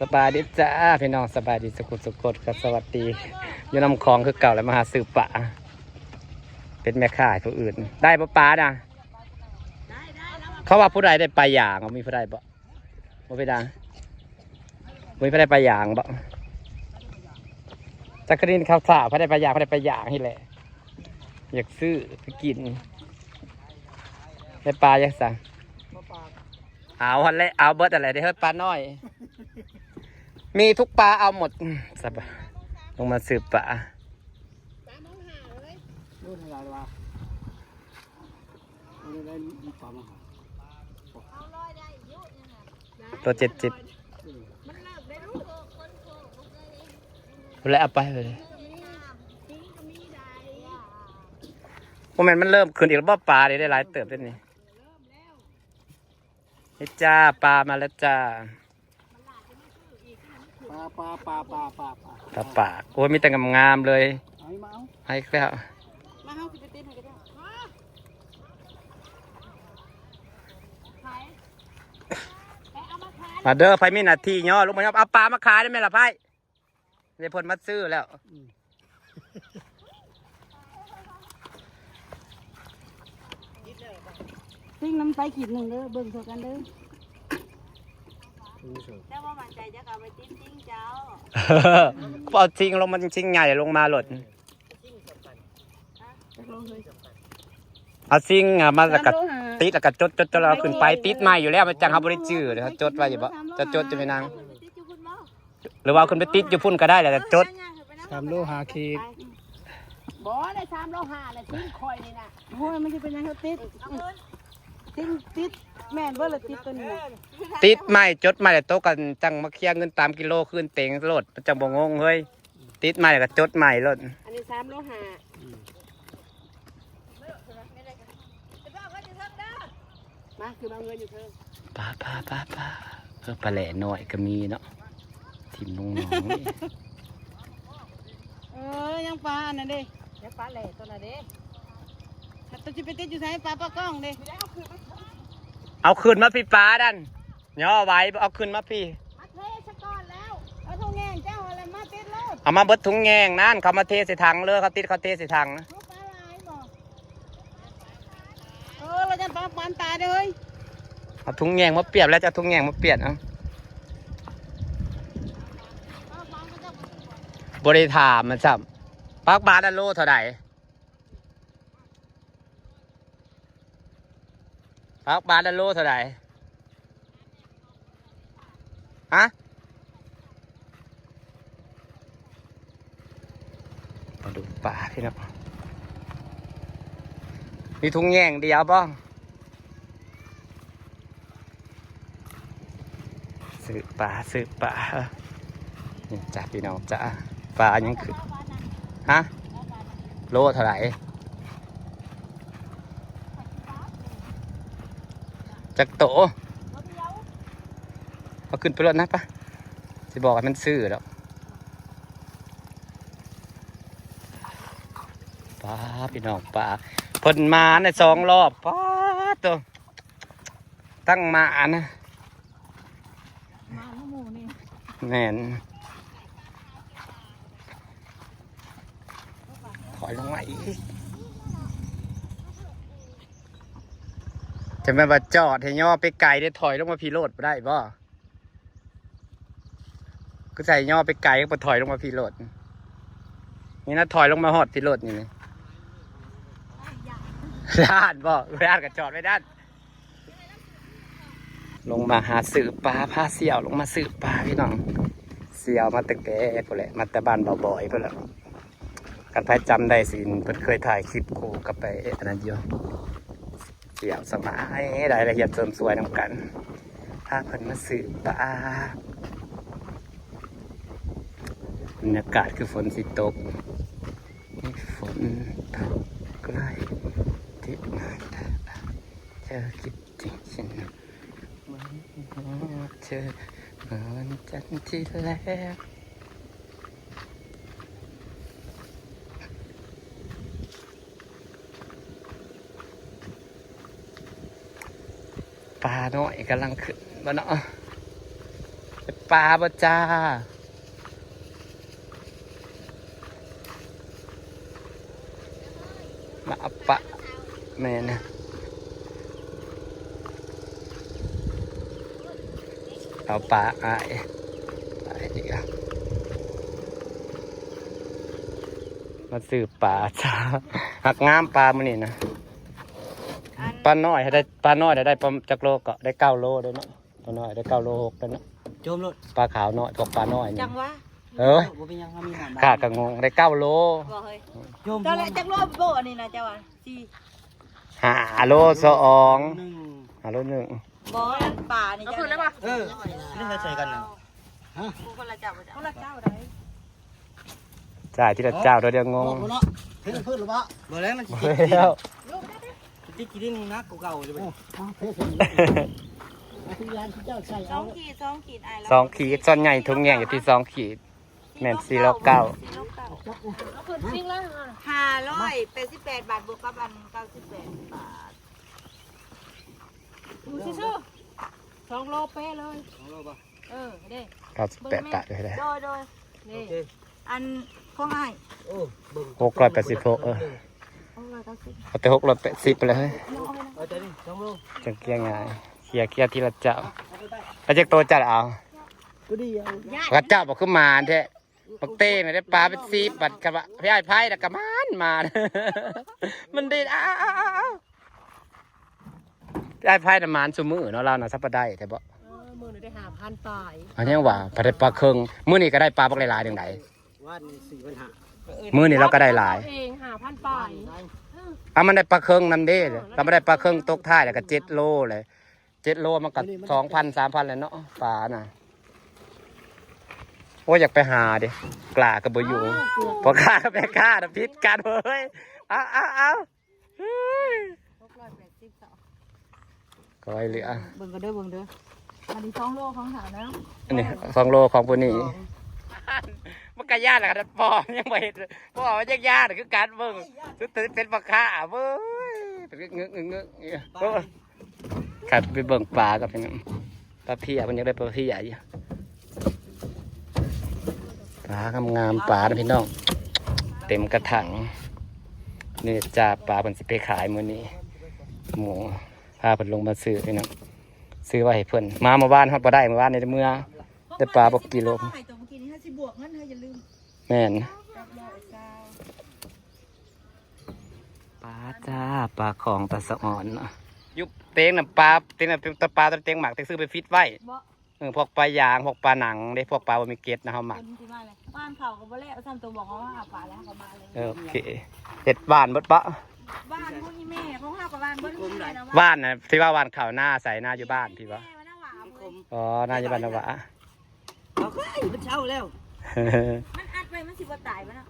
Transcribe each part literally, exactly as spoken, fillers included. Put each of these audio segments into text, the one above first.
สบายดีจ้าพี่น้อง สบายดีสุขุสุขคนก็สวัสดี อยู่นำของคือเก่าแล้วมาหาซื้อปลา เป็นแม่ค้าผู้อื่น ได้บ่ปลาน่ะ เขาว่าผู้ใดได้ปลาอย่างมีผู้ใดบ่ บ่ไปดัง มีผู้ใดปลาอย่างบ่ จักรินข้าวสารผู้ใดปลาอย่างผู้ใดปลาอย่างนี่แหละ อยากซื้อไปกิน ได้ปลายังสั่ง เอาหั่นแหละ เอาเบิดอะไรได้เฮ้ยปลาน้อย มีทุกปลาเอาหมด สบาย ลงมาซื้อปลา รู้เท่าไหร่วะไม่ได้มีปลามาหา ตัวเจ็ดสิบ เออ แล้วเอาไปเลย พวกมันมันเริ่มขึ้นอีกแล้วบ่ปลาเนี่ยได้หลายเติบด้วยนี่ นี่จ้าปลามาแล้วจ้า ปลาปลาปลาปลาปลาปลา ปลาปาก โอ้ยมีแต่งามๆเลย เอานี่มาเอา ให้แล้ว มาเอาสิไปเต้นให้กันเด้อ มาเด้อไผมีหน้าที่ย่อลงมาย่อเอาปลามาขายได้ไหมล่ะไผเดี๋ยวเพิ่นมาซื้อแล้ว ปิ้งน้ำใสขีดหนึ่งเด้อเบิ่งเท่ากันเด้อ เจ้าว่ามั่นใจจะเอาไปติ้งติ้งเจ้า พอเอาทิ้งลงมันทิ้งใหญ่ลงมาหลด จักโลเลย เอาทิ้งอ่ะมาแล้วก็ติดแล้วก็จดจดจดแล้วเอาขึ้นไปติดใหม่อยู่แล้วมันจังเขาบริจื่อเลยเขาจดไว้อยู่บ่จะจดจะไม่นาง ไปติ้งอยู่คุณหมอ หรือว่าเอาขึ้นไปติดอยู่พุ่นก็ได้แหละแต่จด สามโลหาขีด บ่ได้สามโลห้าเลยทิ้งคอยนี่นะ โอ้ยมันจะเป็นยังไงติด เอาเงิน ติดติดแม่นเบิ่ละติดตัวนี้นะ ติดใหม่จดใหม่แล้วโต๊ะกันจังมาเคลียร์เงินตามกิโลขึ้นเต็งโลดมันจังบ่งงเฮ้ยติดใหม่แล้วก็จดใหม่โลด อันนี้สามโลห้า มาคือมาเงินอยู่เธอ ปลาปลาปลาปลาเออปลาแหล่น้อยก็มีเนาะทิ่มลงหนองนี่ เออยังปลาอันนั้นเด้ เดี๋ยวปลาแหล่ตัวน่ะเด้ ตัวจะไปติดอยู่ใส่ปลาปลากล้องเด้ เอาขึ้นมาพี่ปลาดันย่อไว้เอาขึ้นมาพี่ มาเทสะก่อนแล้ว เอาทงแงงเจ้าอะไรมาติดโลด เอามาเบิดถุงแยงนั่นเขามาเทใส่ถังเลยเขาติดเขาเทใส่ถัง เอาปลาหลายบ่เออเราจะปลาปานตายเลย เอาถุงแยงมาเปรียบแล้วจะเอาถุงแยงมาเปลี่ยนเอาบริถามมันซ้ำปักบาทละโลเท่าไหร่ปักบาทละโลเท่าไหร่ฮะมาดูปลาพี่น้องมีถุงแยงเดียวบ้าง ซื้อปลาซื้อปลานี่จ้ะพี่น้องจ้ะปลายังคือฮะโลเท่าไหร่จักโตเอาขึ้นไปรถนะปะสิบอกให้มันซื้อแล้วปลาพี่น้องปลาเพิ่นมาในสองรอบปลาตัว ตั้งมาอันนะ มาทั้งหมู่นี่ แม่นถอยลงมาอีกจะแม่นว่าจอดให้ย่อไปไกลได้ถอยลงมาพี่โลดบ่ได้บ่ก็ใส่ย่อไปไกลก็ถอยลงมาพี่โลดนี่นะถอยลงมาฮอดพี่โลดนี่นี่ด้านบ่ด้านก็จอดไว้ด้าน ลงมาหาซื้อปลาพาเสี่ยวลงมาซื้อปลาพี่น้องเสี่ยวมาแต่แก่พุ่นแหละมาแต่บ้านบ่าวบอยพุ่นแหละกันไผจำได้สิเพิ่นเคยถ่ายคลิปคู่กับไปอันนั้นอยู่เสี่ยวสมัยได้ละเอียดเสริมสวยนำกันพาเพิ่นมาซื้อปลาบรรยากาศคือฝนสิตกนี่ฝนตกใกล้ที่มาเธอคิด จริงๆเหมือนเธอเหมือนจันทร์ที่แลบปลาน้อยกำลังขึ้นบ่เนาะ ปลาบ่จ้า มาเอาปลา แม่นะ เอาปลาอ้าย อ้ายดีกว่า มาซื้อปลาจ้า หักงามปลามื้อนี้นะ อัน ปลาน้อยให้ได้ ปลาน้อยให้ได้ปลาจักโลก็ได้เก้าโลเด้อเนาะ ปลาน้อยได้เก้าโลหกแล้วเนาะ โจมโลด ปลาขาวน้อย พวกปลาน้อยนี่ จังวะ เอ้ย บ่เป็นหยัง เฮามีหนาม ข้าก็งง ได้เก้าโล บ่เฮ้ย โจม เจ้าละจักโลโบอันนี้นะเจ้าว่าสี่ ห้าโลสอง หนึ่ง ห้าโลหนึ่ง บ่อันปลานี่ เอา เจ้า คืนแล้วปะ เออ นี่ใส่กันนะ ฮะ คนละเจ้า คนละเจ้าใด จ่ายทีละเจ้า เดี๋ยวเดี๋ยวงง บอกบ่เนาะ เพิ่นเพิ่นหรือบ่ บ่แล้วมันสิ บ่แล้ว ติดกินดินนักกว่าเก่าอยู่เว้ย เออ เอาเพิ่นเพิ่น อธิญาณที่เจ้าใส่ สอ เอา งขีด สองขีด อ้ายแล้ว สองขีด ส่วนใหญ่ถุงแยงอยู่ที่สองขีด แม่นสี่โลเก้า สี่โลเก้า เอาขึ้นซิ่งแล้ว ห้าร้อยแปดสิบแปดบาท บวกกับอันเก้าสิบแปดบาท ดูซื่อๆ สองโลเป๊ะเลย สองโลป่ะ เออ เด้ เก้าสิบแปดบาทเลยนะ โดย โดย นี่ โอเค อันของอ้าย โอ้ เบิ่ง หกร้อยแปดสิบหก เออ หกร้อยเก้าสิบ เอาแต่หกร้อยแปดสิบไปเลยเฮ้ย เอาเอาไปนะ เอาแต่นี่ สองโล จังเกลี้ยงง่าย เคลียร์ เคลียร์ทีละเจ้า เอาไปไป เอาจักโตจ้าเอา ตัวเดียว พระเจ้าบอกคือหมาแท้ บักเต้ไม่ได้ปลาเป็นสิบ บัดกะว่าพี่อ้ายไพ่แล้วก็หมานหมาน มันดี อ้าว อ้าว อ้าว อ้าว พี่อ้ายไพ่น่ะหมานซุมื้อเนาะ ลาวน่ะสัปดาห์แท้บ่ เออ มื้อนี้ได้ห้าพันปลาย อันนี้หว่า พอได้ปลาเคิง มื้อนี้ก็ได้ปลาบักหลายๆ จังใด วันนี้สี่พันห้า มื้อนี้เราก็ได้หลาย เองห้าพันปลาย อ่ะ มันได้ปลาเคิงนำเด้ เออ เราไม่ได้ปลาเคิงตกท้ายแล้วก็เจ็ดโลเลย เจ็ดโลมันก็ มื้อนี้มัน สองพัน สามพัน แล้วเนาะ ปลาน่ะ โอ้ย อยากไปหาเด้ กล้าก็บ่อยู่ อ้าว พ่อค้ากับแม่ค้าน่ะผิดกันเว้ย เอา เอา เอา เฮ้ย หกร้อยแปดสิบสอง ก็ไว้เหลือ เบิ่งก็เด้อ เบิ่งเด้อ อันนี้สองโลของสาวนะ อันนี้สองโลของผู้นี้ สอง มันก็ย่านแหละครับ ปอยังบ่เห็น ปอมันยังย่านคือกันเบิ่ง สุดท้ายเป็นพ่อค้าเว้ย เป็นเงอะเงอะเงอะเงอะ ขัดไปเบิ่งปลากับพี่น้อง ปลาเพีย เพิ่นอยากได้ปลาเพียอยู่ ปลางามๆ ปลานะพี่น้อง เต็มกระถาง นี่จ้า ปลาเพิ่นสิไปขายมื้อนี้ หมู พาเพิ่นลงมาซื้อพี่น้อง ซื้อไว้ให้เพิ่น มาเมื่อวานฮอดบ่ได้ เมื่อวานนี่เมื่อ ได้ปลาบ่กี่โล เขาให้ตัวเมื่อกี้นี้ ห้าสิบบวกเงิน เธออย่าลืม แม่น กับร้อยเก้า ปลาจ้า ปลาของตาสะออนเนาะ อยู่เต็งน่ะปลา เต็งน่ะเป็นตาปลา ตัวเต็งหมาก เต็งซื้อไปฟิตไว้ บ่ เออ พวกปลายาง พวกปลาหนังเด้ พวกปลาบ่มีเกล็ดนะ เฮาหมัก คนที่มาเลย บ้านเขาก็บ่แล้ว ซ้ำตัวบอกเขาว่าเอาปลาแล้วเขามาเลย เออ โอเค เฮ็ดบ้านเบิดปะ บ้านพวกนี้แม่ ของเฮากับบ้านเบิดนี่แม่นะ บ้านน่ะ ที่ว่าบ้านเขาหน้าใส หน้าอยู่บ้านพี่วะ แม่มันน่าหวาเว้ย อ๋อ หน้าอยู่บ้านนาวะ เอาก็ไอ้มันเช่าแล้ว มันอัดไปมันสิบ่ตายปะเนาะ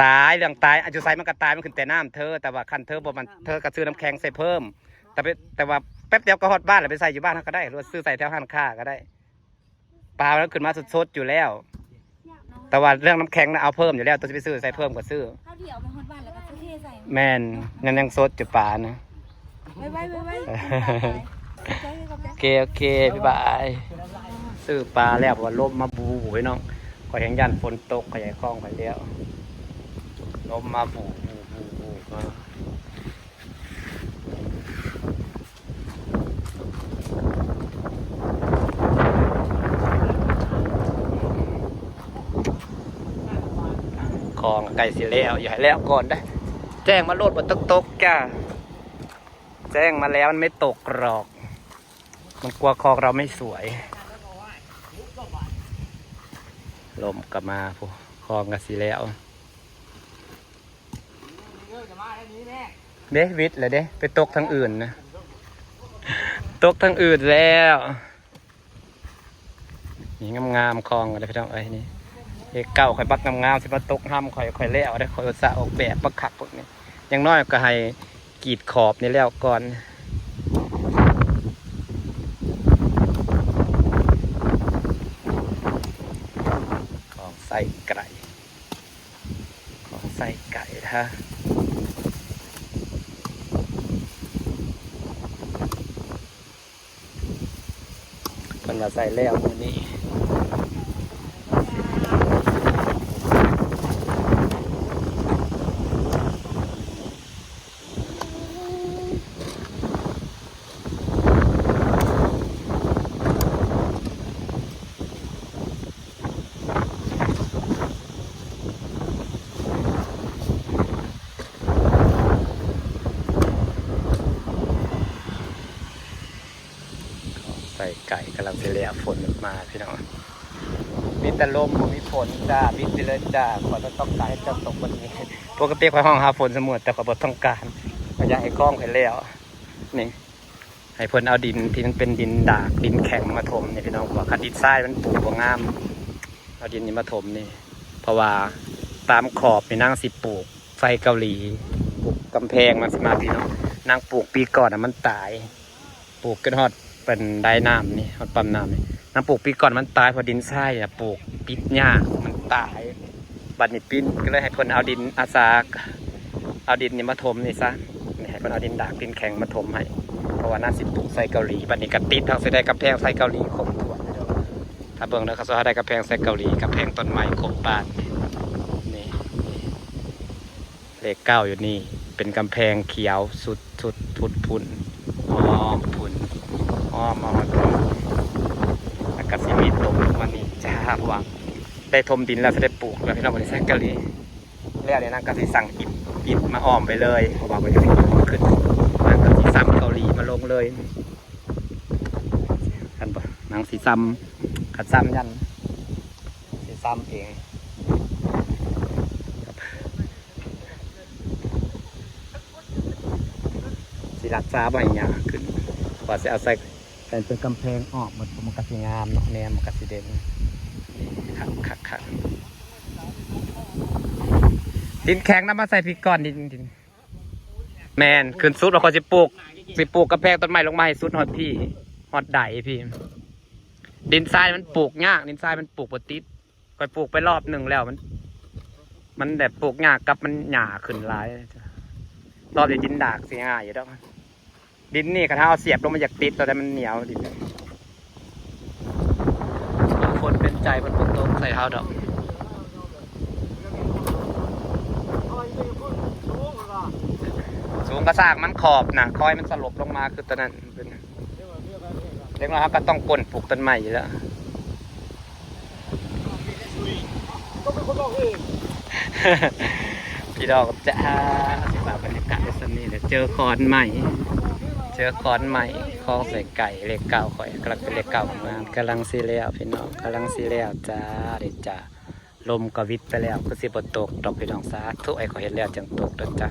ตาย เรื่องตาย อายุไสมันก็ตาย มันขึ้นแต่น้ำเธอ แต่ว่าคันเธอบ่มัน เธอก็ซื้อน้ำแข็งใส่เพิ่ม แต่ไป แต่ว่าแป๊บเดียวก็ฮอดบ้านแล้ว ไปใส่อยู่บ้านเฮาก็ได้ หรือว่าซื้อใส่แถวร้านค้าก็ได้ ปลามันขึ้นมาสดๆอยู่แล้ว แต่ว่าเรื่องน้ำแข็งนะเอาเพิ่มอยู่แล้ว ตัวสิไปซื้อใส่เพิ่มก็ซื้อ เขาเดี๋ยวไปฮอดบ้านแล้วก็ซื้อเทใส่ แม่น ยัง ยังสดอยู่ปลานะ ไว้ไว้ไว้ไว้ ใจกับใจ โอเค โอเค บ๊ายบาย ซื้อปลาแล้ว เพราะว่าลมมาบูบูไว้น้อง ข้อยแฮงย่านฝนตก ขยายคลองไปแล้ว ลมมาบูบูบูบูมา คลองใกล้สิแล้ว อย่าให้แล้วก่อนได้ แจ้งมาโลดว่าตกๆจ้า แจ้งมาแล้วมันไม่ตกหรอก มันกลัวคลองเราไม่สวย ลมก็มาพุ้น คลองก็สิแล้ว เด้ วิดแล้วเด้ ไปตกทางอื่นนะ ตกทางอื่นแล้ว นี่งามๆ คลองอะไรพี่น้องเอ้ย นี่ เลขเก้า ข่อยบักงามๆ สิมาตกห้ำข่อย ข่อยแล้วได้ ข่อยอุตส่าห์ออกแบบบักคักพวกนี้ อย่างน้อยก็ให้กรีดขอบนี่แล้วก่อน ของใส่ไก่ ของใส่ไก่ฮะ เพิ่นว่าใส่แล้วมื้อนี้ ไก่กำลังสิแล้วฝนมาพี่น้อง มีแต่ลมบ่มีฝนจ้า บิดไปเลยจ้า ข้อยบ่ต้องการให้เจ้าตกวันนี้ ปกติข้อยฮ้องหาฝนเสมอ แต่ข้อยบ่ต้องการ ข้อยอยากให้คลองข้อยแล้ว นี่ ให้เพิ่นเอาดินที่มันเป็นดินดาก ดินแข็งมาถมนี่พี่น้อง เพราะว่าคันดินทรายมันปลูกบ่งาม เอาดินนี้มาถมนี่ เพราะว่าตามขอบนี่นางสิปลูกไซเกาหลี ปลูกกำแพงมันสิมาพี่น้อง นางปลูกปีก่อนน่ะมันตาย ปลูกจนฮอดเป็นได้น้ำนี่ ฮอดปั๊มน้ำนี่ นางปลูกปีก่อนมันตาย เพราะดินทรายน่ะปลูกปิดยาก มันตาย บัดนี้ปิ้นก็เลยให้เพิ่นเอาดินอาสา เอาดินนี่มาถมนี่ซะ นี่ให้เพิ่นเอาดินดากดินแข็งมาถมให้ เพราะว่านางสิปลูกไซเกาหลี บัดนี้ก็ติด เฮาสิได้กำแพงไซเกาหลีครบถ้วนเลยเด้อ ถ้าเบิ่งเด้อ เขาสิได้กำแพงไซเกาหลี กำแพงต้นไม้ครบบ้าน นี่ นี่ เลขเก้าอยู่นี่ เป็นกำแพงเขียวสุด สุด สุดพุ้น อ้อมพุ้น อ้อมมาฮอดพุ้น แล้วก็สิมีตกมานี่จ้า เพราะว่าได้ถมดินแล้ว สิได้ปลูกแล้วพี่น้อง บัดนี้ไซเกาหลี แล้วเนี่ยนางก็สิสั่งอิฐ อิฐมาอ้อมไปเลย เพราะว่าบ่อยากให้ขึ้น นางก็สิซ้ำเกาหลีมาลงเลย คันบ่ นางสิซ้ำ คันซ้ำยัน สิซ้ำเอง สิรักษาบ่ให้หญ้าขึ้น ว่าสิเอาใส่ แต่เป็นกำแพงอ้อม มัน มันก็สิงามเนาะ แนมมันก็สิเด่น คักคักคัก ดินแข็งนำมาใส่พีก่อน ดิน ดิน แม่น ขึ้นสุดแล้วข้อยสิปลูก สิปลูกกำแพงต้นไม้ลงมาให้สุดฮอดพี ฮอดใดพี ดินทรายมันปลูกยาก ดินทรายมันปลูกบ่ติด ข้อยปลูกไปรอบหนึ่งแล้ว มัน มันแบบปลูกยากกับมันหญ้าขึ้นหลาย รอบนี้ดินดากสิง่ายอยู่ดอก ดินนี่คันเฮาเอาเสียบลงมาอยากติด ตอนนั้นมันเหนียวดิน ฝนเป็นใจ มันบ่ตกใส่เฮาดอก สูงกระซากมันขอบนะ คอยมันสลบลงมา คือตอนนั้นเป็น เด็กน้อยเฮาก็ต้องก้นปลูกต้นไม้อยู่แล้ว พี่น้องจ้า สิฝากบรรยากาศไว้ส่ำนี้แหละ เจอคอนใหม่ เจอคอนใหม่ คลองไซไก่ เลขเก้าข้อย กำลังเป็นเลขเก้าของงาน กำลังสิแล้วพี่น้อง กำลังสิแล้วจ้า เด้อจ้า ลมก็วิดไปแล้ว คือสิบ่ตกดอกพี่น้อง สาธุ ให้ข้อยเฮ็ดแล้วจังตกเด้อจ้า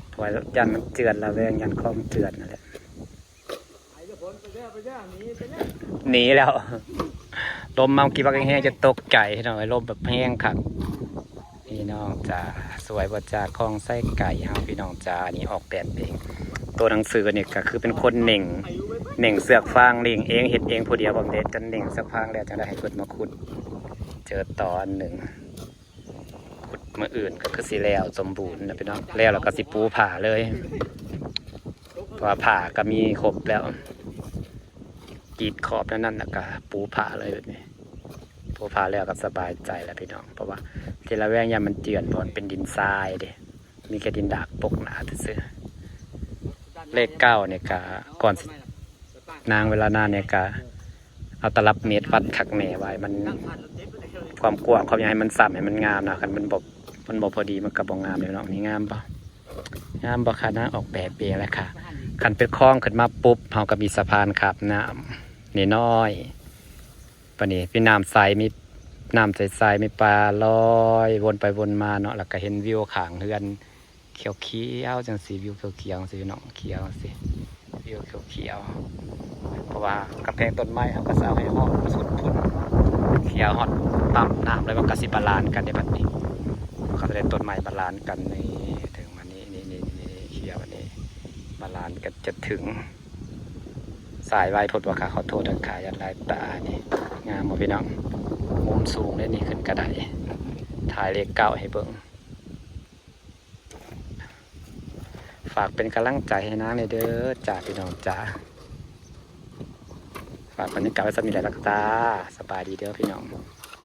เพราะว่าย่านมันเจือน ระแวงย่านคลองเจือนนั่นแหละ หนีแล้ว ลมมาเมื่อกี้บักแฮงๆ จะตกใจพี่น้อง ลมแบบแฮงคัก พี่น้องจ้า สวยบ่จ้า คลองไซไก่เฮาพี่น้องจ้า อันนี้ออกแบบเอง ตัวหนังสือนี่ก็คือเป็นคนเน่ง เน่งเสือกฟาง เน่งเอง เฮ็ดเองผู้เดียว บ่ได้ จนเน่งเสือกฟางแล้ว จังได้ให้เพิ่นมาขุด เจอต่ออันหนึ่ง ขุดมื้ออื่นก็คือสิแล้วสมบูรณ์นะพี่น้อง แล้ว แล้วก็สิปูผ้าเลย เพราะว่าผ้าก็มีครบแล้ว กรีดขอบนั่นนั่น แล้วก็ปูผ้าเลยแบบนี้ ปูผ้าแล้วก็สบายใจแล้วพี่น้อง เพราะว่าที่ระแวงย่านมันเจือน เพราะมันเป็นดินทรายเด้ มีแค่ดินดากปกหนาซื่อๆ เลขเก้าเนี่ยก็ก่อนสิ นางเวลานานเนี่ยก็เอาตลับเมตรวัดคักแน่ไว้ มัน ความกว้างความยาวให้มันส่ำให้มันงามนะ คันมันบ่ มันบ่พอดีมันก็บ่งามเลยเนาะ นี่งามบ่ งามบ่คะ นางออกแบบเองแหละค่ะ คันเป็นคลองขึ้นมาปุ๊บ เฮาก็มีสะพานข้ามน้ำน้อยๆ บัดนี้มีน้ำใส มีน้ำใสๆ มีปลาลอยวนไปวนมาเนาะ แล้วก็เห็นวิวข้างเฮือน เขียวๆ จังซี่ วิวเขียวๆ จังซี่พี่น้อง เขียวจังซี่ วิวเขียวๆ เพราะว่ากำแพงต้นไม้เฮาก็สร้างให้ฮอดสุดพุ้น เขียวฮอดปั๊มน้ำเลย มันก็สิบาลานซ์กันเด้บัดนี้ ก็สิได้ต้นไม้บาลานซ์กัน นี่ ถึงมานี่ นี่ นี่ นี่ เขียวอันนี้ บาลานซ์กันจะถึง สายไวโพดว่าค่ะ ขอโทษนะคะ ย่านลายตา นี่ งามบ่พี่น้อง มุมสูงเลยนี่ ขึ้นกระได ถ่ายเลขเก้าให้เบิ่ง ฝากเป็นกำลังใจให้นางแหน่เด้อจ้าพี่น้องจ้า ฝากบรรยากาศไว้ส่ำนี้แหละล่ะจ้า สบายดีเด้อพี่น้อง